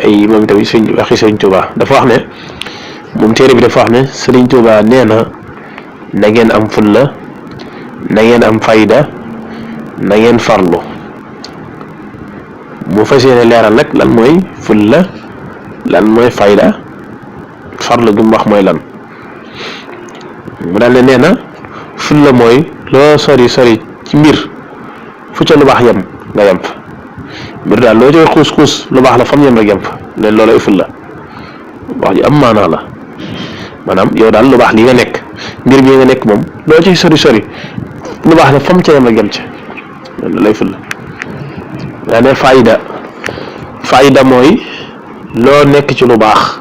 ay moom tamit suñ waxi Sëriñ Tuubaa dafa wax ne moom téere bi dafa wax ne Sëriñ Tuubaa nee na na ngeen am fulla na ngeen am fayda na ngeen farlu mu fas yéene leeral nag lan mooy fulla lan mooy fayda farlu gi mu wax mooy lan mu daal ne nee na fulla mooy loo sori sori ci mbir fu ca lu baax yem nga yem fa mbir daal loo joy xuus lu baax la fam yem rek yem fa leen loolay fulla wax ji am maanaa la maanaam yow daal lu baax li nga nekk mbir bi nga nekk moom loo ci sori lu baax la fam ca yem rek yem ca loolay fulla daa ne fayda mooy loo nekk ci lu baax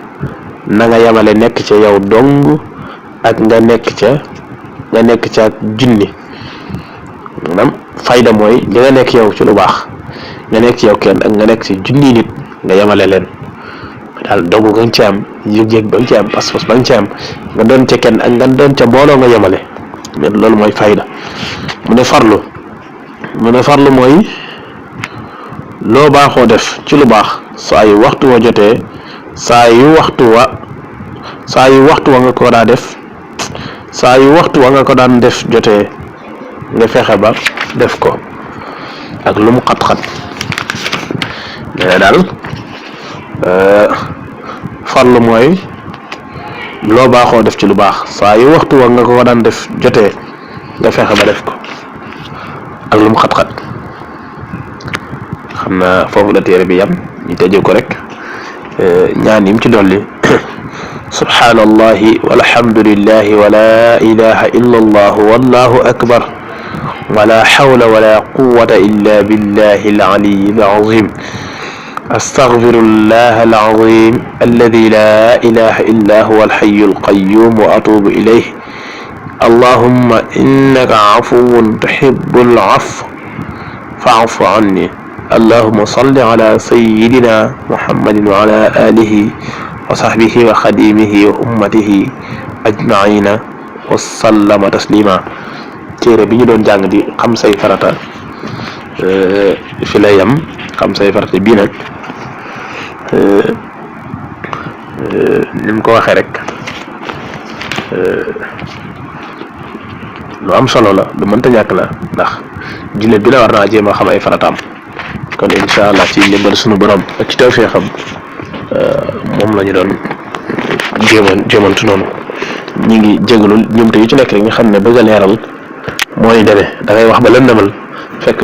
na nga yemale nekk ca yow dong ak nga nekk ca ak junni maanaam fayda mooy li nga nekk yow ci lu baax nga nekk ci yow kenn ak nga nekk ci junni nit nga yemale leen daal dogu nga ci am yëg-yëg ba nga ci am pas-pas ba nga ci am nga doon ca kenn ak nga doon ca mbooloo nga yemale loolu mooy fayda mu ne farlu mooy loo baaxoo def ci lu baax saa yu waxtu wa jotee saa yu waxtu wa nga ko daa def saa yu waxtu wa nga ko daan def jotee nga fexe ba def ko ak lu mu xat-xat nee daal farlu mooy loo baaxoo def ci lu baax saa yu waxtu wa nga ko daan def jotee nga fexe ba def ko ak lu mu xat-xat xam naa foofu la téere bi yam ñu tëjee ko rek ñaan yim ci dolli subhanallahi walhamdulillahi wala ilaha illa allah wallahu akbar wala hawla wala quwwata illa billahi al-ali al-azim astaghfirullah al-azim alladhi la ilaha illa huwa al-hayy al-qayyum wa atubu ilayhi allahumma innaka afuwwun tuhibbul afwa fa'fu anni اللهم صل على سيدنا محمد وعلى آله وصحبه وخديمه وأمته أجمعين وسلم تسليما téere bi ñu doon jàng di xam say farata fi lay yam xam say farata bii nag ni mu ko waxee rek lu am solo la lu mënta ñàkk la ndax jullit bi la war naa jéem a xam ay farataam kon incha allah ci ndimbal sunu borom ak ci tawfeexam moom la ñu doon jéemantu noonu ñu ngi jégalul ñoom te yu ci nekk rek ñu xam ne bëgg a leeral moo ni demee da ngay wax ba lëndëmal fekk